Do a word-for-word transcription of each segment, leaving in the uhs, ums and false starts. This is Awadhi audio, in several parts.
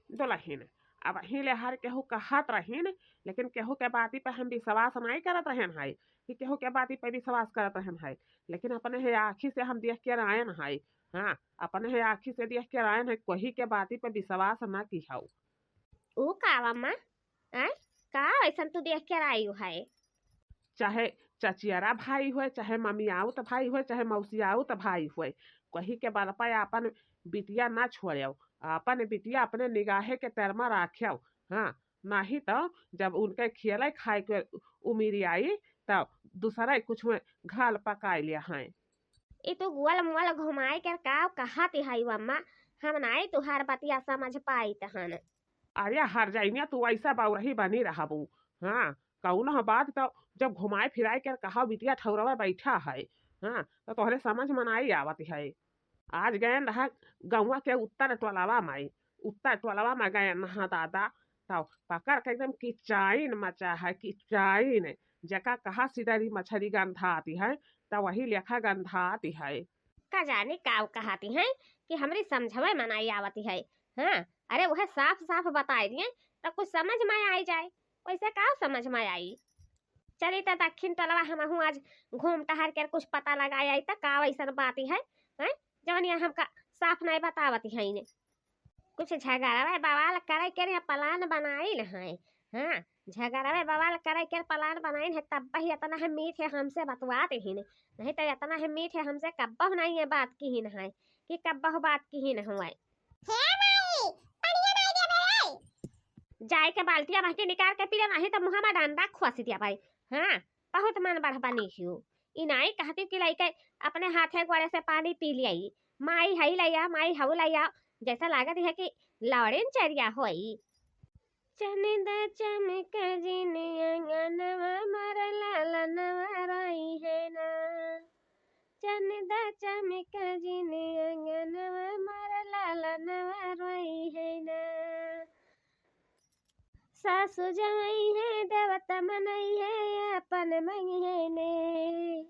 दुलहिन, अबहीं ले हर केहू कहत रहिन, लेकिन केहू के बाती पे हम विश्वास नाहीं करत रहन है कि केहू के बाती पे विश्वास करत रहन है। लेकिन अपने हे आँखी से हम देख के आयन है। हाँ, अपने हे आँखी से देख के आयन है, कोही के बाती पे विश्वास ना किहउ। ऊ का अम्मा? आय, का अइसन तू देख के आयु है? चाहे चचियरा भाई होय, चाहे ममियाउत भाई होय, चाहे मौसियाउत भाई होय, कोही के बल पे आपन बिटिया ना छोड़ेउ, आपन बिटिया अपने निगाहे के तर मा राखेउ। हाँ, नाहीं तउ जब उनके खियले खाए के उमिर आई, तब दूसरा कुछ में घाल पकाए लिया हैं। ई तू गोल मोल घुमाए के का कहत है अम्मा? हम नाहीं तुहार बतिया समझ पाइत हन। अरे हर जइनिया, तू ऐसा बौरही बनी रहबू। हाँ, कउनो बात तो जब घुमाए फिराए के कहा बिटिया ठौरवा बैठा है, हाँ, तो तोहरे समझ में नाहीं आवत है। आज गयन रहा गौवा के उत्तर टोलवा में, उत्तर टोलवा में गयन रहा दादा, तो पकड़ के एकदम किचाइन मचा है, किचाइन। जेका कहा सिदरी मछरी गंधाती है, तो वही लेखा गंधाती है। का जानी काउ कहती हैं कि हमरी समझवे में नाहीं आवती है। हाँ, अरे वह साफ साफ बताए दिए तो कुछ समझ में आई जाए, वैसे काउ समझ में आई। चली त दक्षिण टोलवा हमहू आज घूम टहर के कुछ पता लगाए आई त का वैसन बात है, हैं? जौन ये हमका साफ नाहीं बतावती है इन्हें। कुछ झगड़वे बवाल करे के लिए प्लान बनाइल है। हाँ, झगड़वे बवाल करे के प्लान बनाइल है, तब ही इतना है मीठ है हमसे बतुआत ही नहीं, नहीं तो इतना है मीठ है हमसे कब्बहु नहीं है बात की ही नहीं कि कब्बहु बात की ही नहीं हुए। हे माई, पनिया नहीं देबे। जाए के बाल्टिया महकी निकाल के पी ले, नहीं तो मुँह में डंडा खोस दिया भाई। हाँ, बहुत मन बढ़ बनी हियो। ई नाई कहती कि लइके अपने हाथे गोड़े से पानी पी लियाई। माई हई लइया, माई हऊ लइया, जैसा लागत है कि लौड़िन चरिया होई। चनिदा चमक जिन अंगनवा मोर लालनवा रोई है ना। चनिदा चमक जिन अंगनवा मोर लालनवा रोई है ना। सासु जवई है देवता मनई है आपन मंगी है ने।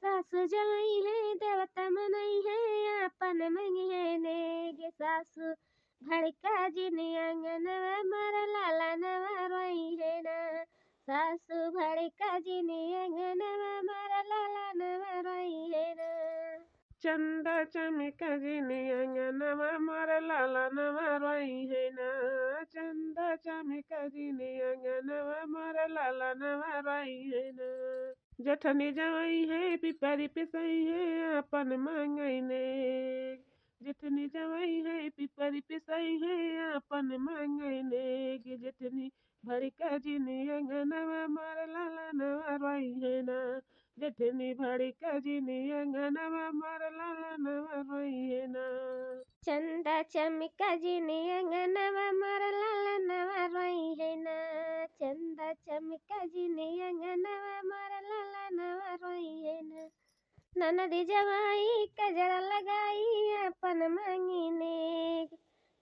सासु जवई है देवता मनई है आपन मंगी है ने। गे सासु भड़का जिन अंगनवा मोर लालनवा रोई है ना। सासु भड़का जिन अंगनवा मोर लालनवा रोई है ना। चंदा चमका जिन अंगनवा मोर लालनवा रोई है ना। चंदा चमका जिन अंगनवा मोर लालनवा रोई है ना। जेठनी जवई है पिपरी पिसई है आपन मंगई ने। जेठनी जवई है पिपरी पिसई है आपन मंगई ने। गे जेठनी भड़का जिन अंगनवा मोर लालनवा रोई है ना। जेठनी भड़का जिन अंगनवा मोर लालनवा रोई है ना। चंदा चमका जिन अंगनवा मोर लालनवा रोई है ना। चंदा चमका जिन अंगनवा मोर लालनवा रोई है ना। ननदी जवाई कजरा लगाई आपन मंगी ने।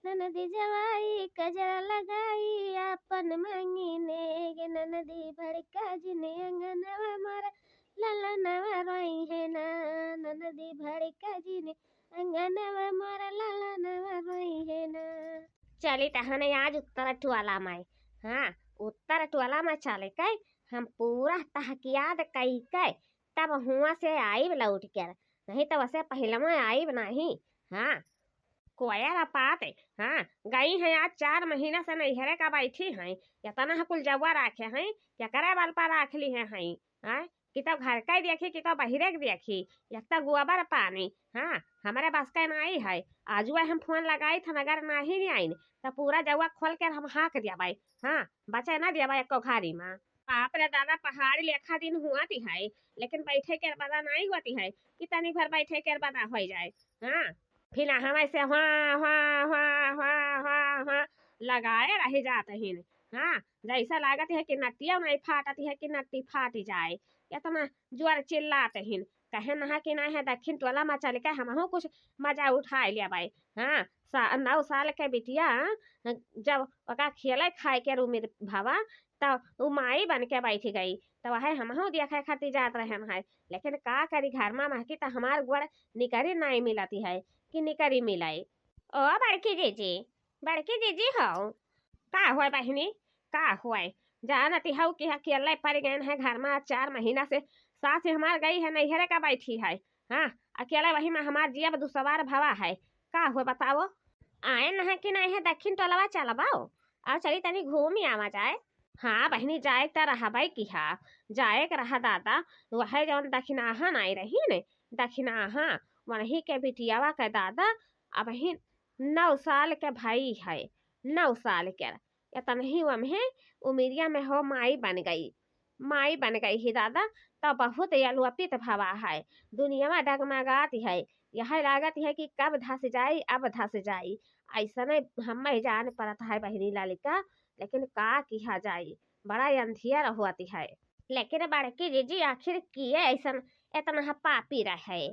ननदी जवाई कजरा लगाई आपन मंगी ने। गे ननदी भड़का जिन अंगनवा मोर लालनवा रोई है ना। ननदी भड़का जिन अंगनवा मोर लालनवा रोई है ना। चली तहने आज उत्तर टोला में, हाँ, उत्तर टोला में चल के हम पूरा तहकियात कई के तब हुआ से आइब लौट के, नहीं तो वसे पहले में आइब नहीं। हाँ, कोयर अपात, हाँ, गई हैं आज चार महीना से नैहरे का बैठी हैं, इतना है कुल जौआ राखे हैं, केकरे बल पर राख ली है हैं, हाँ, कि तो घर का ही देखी, कि तो बहिरे के देखी, एक तो गोबर पानी, हाँ, हमारे बस का नाई है। आजुए हम फोन लगाई थन, अगर नाहीं आइन, तो पूरा जौआ खोल के हम हाँक दिया बाई, हाँ, बचे ना दिया बाई एको घारी में। बाप रे दादा, पहाड़ लेखा दिन हुआ ती है, लेकिन बैठे के बदा नाई हुआ ती है कि तनी भर बैठे के बदा हो जाए। हाँ, फिर हमें से हुआ, हुआ, हुआ, हुआ, हुआ, हुआ लगाए रह जात हिन। हाँ, जैसा लागत है कि नट्टिया नहीं फाटत है कि नट्टी फाट जाए, इतना जोर चिल्लात हिन। कहे नहा कि नहीं है, दक्षिण टोला में चल के हमहू कुछ मजा उठा लिया बाई। हाँ, सा-, नौ साल के बिटिया जब ओका खेले खाए के उम्र भवा, त उ माई बन के बैठ गई, त वह हमहू देखे खातिर जात रहन है। लेकिन का करी, घर में महकी त हमार गोड़ निकरी नाई मिलती है कि निकरी मिलाई। ओ बड़की जीजी, बड़की जीजी हो। का होय बहिनी, का होय? जानती हौ कि अकेले पड़ गए हैं घर में, चार महीना से सास हमार गई है नैहरे का बैठी है। हाँ, अकेले वही में हमार जियब दुसवार भवा है। का होय बताओ? आए न है कि नहीं है दक्षिण टोलवा चलबाओ, और चली तनी घूमी आवा जाए। हाँ बहिनी, जाए त रहबै किहा, जाए के रहा दादा। वह जौन दखिनाहा नाई रही ने, दखिनाहा, वही के बिटियावा के दादा अबही नौ साल के भई है, नौ साल के। इतनही वम्हे उमिरिया में हो माई बन गई, माई बन गई ही दादा। तो बहुत यलवपित भवा है, दुनियावा डगमगात है। यह लागत है कि कब धस जाई, अब धस जाई। ऐसने हमें जान पड़त है बहिनी ललिका, लेकिन का किहा जाई, बड़ा अंधियर होती है। लेकिन बड़की जीजी आखिर किए ऐसन इतना पापी रहे,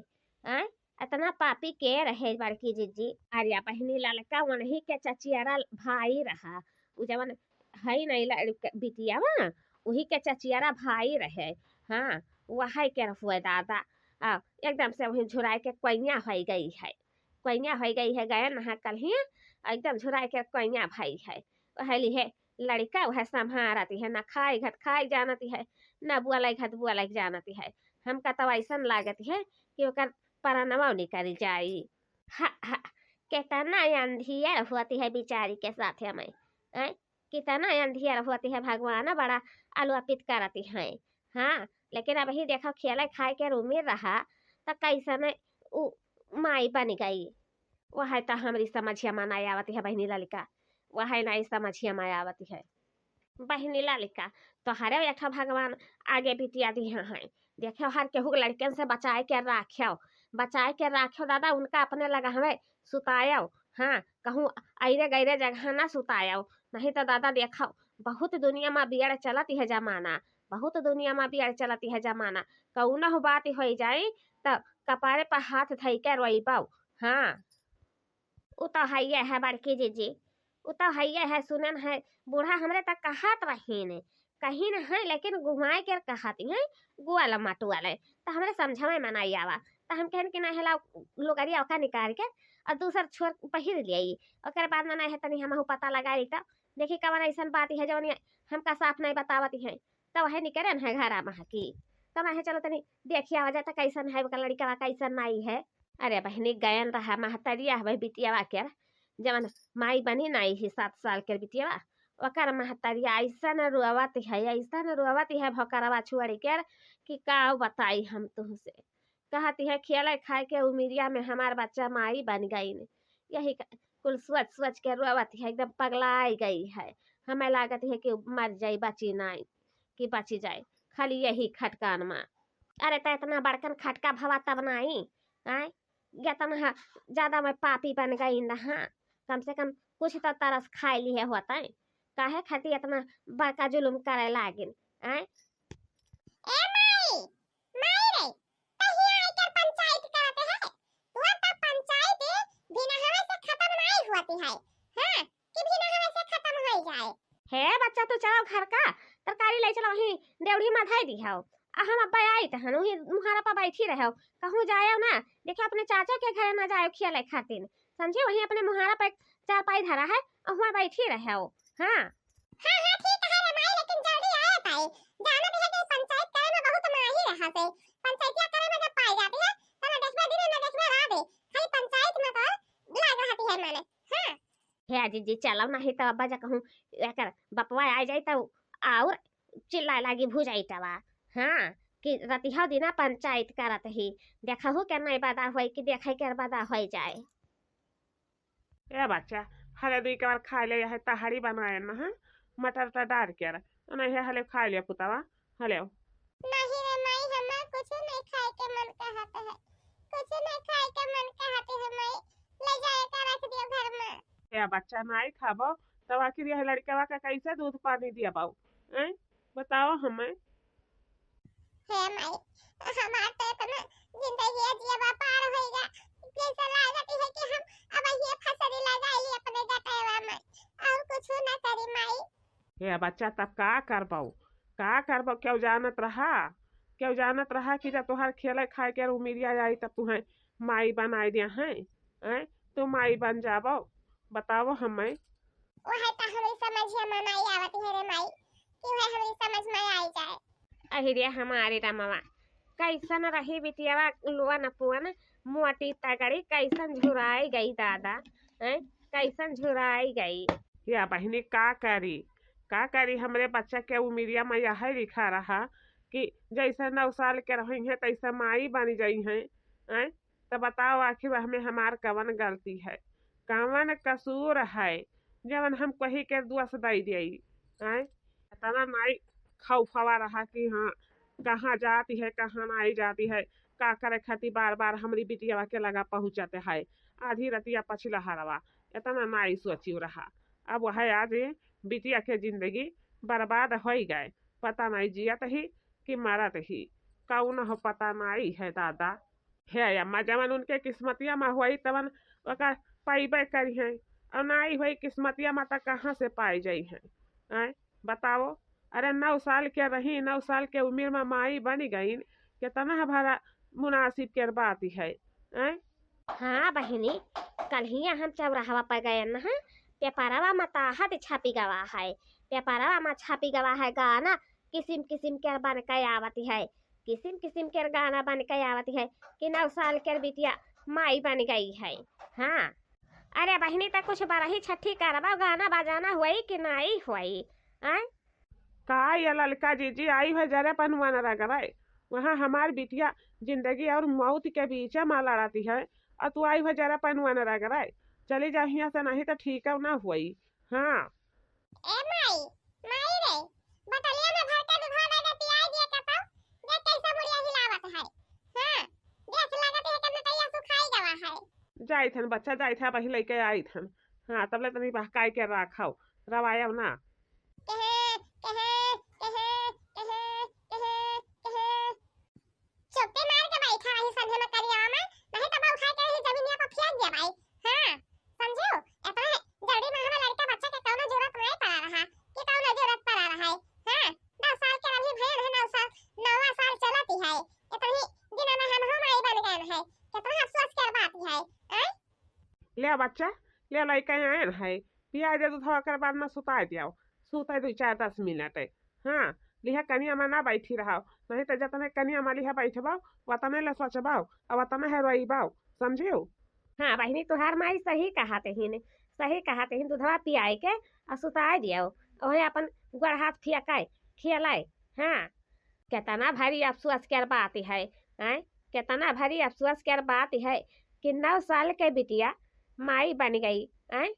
आय? इतना पापी के रहे बड़की जीजी? अरे बहिनी ललका वनही के चचियरा भाई रहा, उ जवन है नहीं लड़का बिटियावा, वही के चचियरा भाई रहे। हाँ, वही के रहुए दादा। आ, एकदम से वही झुराए के कोइया होई गई है, कोइया होई गई है, गए नहा कल ही, एकदम झुराए के कोइया भाई है। वह लिहे लड़का वह संभारती है, ना खाई घट खाई जानती है, ना बुआलाई घट बुआलाई जानती है। हमका तो ऐसन लागत है कि ओकर परनवा निकल जाई। हा, हा, कितना अंधियर होती है बिचारी के साथ हमें, हैं? कितना अंधियर होती है, भगवान बड़ा आलोपित करती हैं। हाँ, लेकिन अबही देखो खेले खाए के उम्र रहा, तो कैसन उ माई बन गई। वह तो हमरी समझिया में नहीं आवती है बहिनी ललिका, वह नहीं समझिया में आवती है। बहिनी ललिका, तोहरे एक ठो भगवान आगे बिटिया दिहे हैं। देखो, हर केहू के लड़कन से बचाए के राख्यो, बचाए के राख्यो दादा, उनका अपने लगा हमें सुतायो। हाँ, कहूँ ऐरे गैरे जगह ना सुतायो, नहीं तो दादा देखो, बहुत दुनिया में बियड़ चलत है जमाना, बहुत दुनिया में बियड़ चलत है जमाना। कौनो बात होई जाई तो कपारे पर हाथ धई के रोइबो। हाँ, उ तो हइये है बड़की जीजी, उ तो हइये है। सुनन है, बूढ़ा हमरे तक कहत रहीन, कहीं न है, लेकिन घुमाए के कहत हैं, गुआल मटुआल। तो हमरे समझ में मनाई आवा, तो हम कहन कि नहीं हला लुगरिया ओका निकाल के और दूसर छोर पहिर लियाई। ओकर बाद में नहीं है, तनी हमहू पता लगा ली, तो देखी कवन ऐसन बात है जवन ये हमका साफ नहीं बतावत है। तो वह निकरे न है घर आ महकी, तो मैं चलो तनी देखिया वजह तो कैसन है ओकर लड़का, कैसन नहीं है। अरे बहिनी, गयन रहा महतरिया, वह बिटियावा के, जवन माई बनी नाई ही, सात साल के बिटियावा, ओकर महतरिया ऐसन रोवत है, ऐसन रोवत है भोकरवा छोड़ के, कि का बताई हम तुमसे। कहती है, खेले खाए के उमिरिया में हमार बच्चा माई बन गई ने। यही क-, कुल सोच सोच के रोवत है, एकदम पगलाई गई है। हमें लागत है कि मर जाई, बची नाई, कि बची जाए, खाली यही खटकान में। अरे, तो इतना बड़कन खटका भवा तब नाई, आय? इतना ह-, ज्यादा मैं पापी बन गई न, हाँ, कम से कम कुछ तो तरस खाए लिए होते, काहे खातिर इतना बड़का जुलुम करे लागिन, आय? ए माई, माई रे, तहिया आइकर पंचायत करत है। तोर त पंचायत बिना हवे से खत्म नाई होती है। हाँ, कि बिना हवे से खत्म होई जाए। हे बच्चा, तू चलो घर का तरकारी ले चलो, वहीं देवढ़ी में धई दी हो। आ हम अब्बा आई तहन वहीं मुहारा पर बैठी रहो, कहूँ जायो ना। देखो, अपने चाचा के घरे ना जायो खियाले खातिर, समझे? वहीं अपने मुहारा पर चारपाई धरा है, और वहाँ बैठी रहो। हाँ। हाँ, हाँ, ठीक है रे माई, लेकिन जल्दी आए पाए। जाना भी है कि पंचायत करे में बहुत माहिर है से। पंचायतिया करे में जब पाई जाती है, तो ना देखबे दिन, ना देखबे रात। खाली पंचायत में तो लाग रहती है माने। हाँ। हे जीजी, चलो नहीं तो अब्बा जा कहूँ एकर बपवा आ जाई तो और चिल्लाए लागी भुजाइटवा। हाँ, कि रतिहा दिना पंचायत करत ही, देखहु के नहीं बदा होई कि देखे के बदा होई जाए। ए बच्चा, हले दुई के बार खा ले, यह तहारी बनाए न, हाँ? मटर उटर डार के, नहीं है, हले खा ले पुतवा, हले। नहीं रे माई, हमार कुछ नहीं खाए के मन कहत है, कुछ नहीं खाए के मन कहत है माई, ले जाए का रख दियो घर में। ए बच्चा, नहीं खाबो, तब आखिर यह लड़कवा का कैसे दूध पानी दिया बाऊ, हैं? बताओ हमें। हे माई, हमार तो इतना जिंदगी जियबा पार होइगा, जैसे लागत है कि हम अब ये फसरी लगाई अपने गटेवा में, और कुछ ना करी माई। हे बच्चा, तब का करबो, का करबो? क्यों जानत रहा, क्यों जानत रहा कि जब तोहार खेले खाए के उमिरिया आई तब तुहें माई बनाए दिया है, हैं? तू माई बन जाबो, बताओ हमें। वह तो हमरी समझिया में नाई आवत है रे माई, कि वह हमरी समझ में आई जाए। अहिरे हमारे रमवा, कैसन रही बिटियावा, लुअन पुअन, मोटी तगड़ी, कैसन झुराई गई दादा, हैं? कैसन झुराई गई। या बहिनी, का करी, का करी, हमरे बच्चा के उमिरिया में यह लिखा रहा कि जैसे नौ साल के रही हैं, तैसे माई बन जाई हैं, हैं? तो बताओ, आखिर हमें हमार कवन गलती है, कवन कसूर है, जवन हम कही के दोष दई देई, हैं? इतना नाई खौफवा रहा कि हाँ, कहाँ जाती है, कहाँ नाई जाती है, का करे खातिर बार बार हमरी बिटियावा के लगा पहुँचत है, आधी रतिया पछिला हरवा, इतना नाई सोचियो रहा। अब वह आज बिटिया के जिंदगी बर्बाद होई गए, पता नाई जियत ही कि मरत ही, कौन हो पता नाई है दादा। हे अम्मा, जवन उनके किस्मतिया में होई तवन ओकर पाइबे करी हैं, और नाई होई किस्मतिया में तो कहाँ से पाई जाई हैं? आय, बताओ, अरे नौ साल के रही, नौ साल के उम्र में माई बनी गईन, कितना भरा मुनासिब के बात है, आय? हाँ बहिनी, कल्हिया हम चौराहवा पर गए न, पेपरवा में ताहत छपी गवा है, पेपरवा में छपी गवा है गाना, किसिम किसिम के बन के आवत है, किसिम किसिम के गाना बन के आवत है कि नौ साल के बिटिया माई बन गई है। हाँ, अरे बहिनी, त कुछ बरही छठी करबा, गाना बजाना हुई कि नाई हुई? आय? का ये ललका जीजी आई है जरे पनुआ न रगड़े, वहाँ हमार बिटिया जिंदगी और मौत के बीच में लड़ती है, और तू आई है जरे पनुआ न रगड़े। चली जा हियाँ से, नहीं तो ठीक ना हुई। हाँ। ए माई, माई रे, बटलिया में भर के दूधवा दे दे, पियाई दिए के तो, देख कैसे मुड़िया हिलावत है। हाँ, देख लागत है कि नटैया सुखाई गवा है। जाइत हन बच्चा, जाइत है, वही लेके आइत हन। हाँ, तबले तनी बहकाई के राखव, रवायव ना। कहे, कहे, कहे, कहे, कहे, कहे। चुप्पे मार के बैठा रही संझे में करियावा में, नहीं तो बा उठा के रही जमीनिया पर फेंक दिया भाई। हाँ, समझियो? इतना जल्दी में हमें लड़का बच्चा के कौनो जरूरत नहीं पड़ा रहा, कि कौनो जरूरत पड़ा रहा है। हाँ, नौ साल के अभी भैया है, नौ साल, नौवां साल चलती है। इतनी दिनों में हम, हम आई बन गए हैं, कितना अफसोस के बात है। आय? ले बच्चा, ले लइका आयन है, पिया दे दूधवा, ओकर बाद में सुताए दियाओ, सुताए दो चार दस मिनट। हाँ, लिहा कनिया में ना बैठी रहो, नहीं तो जतने कनिया में लिहा बैठबो, वतने ले सोचबो, और वतने है रोइबो, समझियो? हाँ बहिनी, तुहार माई सही कहत हिन, सही कहत हिन, दूधवा पियाए के और सुताए दियाओ, वही अपन गोड़ हाथ फियाकाए, खियालाए। हाँ, कितना भारी अफसोस के बात है, हैं? कितना भारी अफसोस के बात है कि नौ साल के बिटिया माई बन गई, हैं?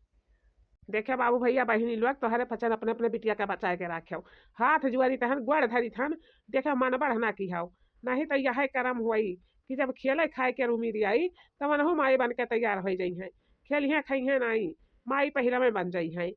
देखे बाबू भैया बहिनी लोग, तोहरे पचन अपने अपने बिटिया के बचाए के राखेव। हाथ जुआरी तहन, गोड़ धरी थन, देखे मन बढ़ना की हव, नहीं तो यह करम हुई कि जब खेले खाए के उमिर आई, तब वनहु माई बन के तैयार हो जाई हैं, खेलिहें खइहें नाई, माई पहिला में बन जाई हैं।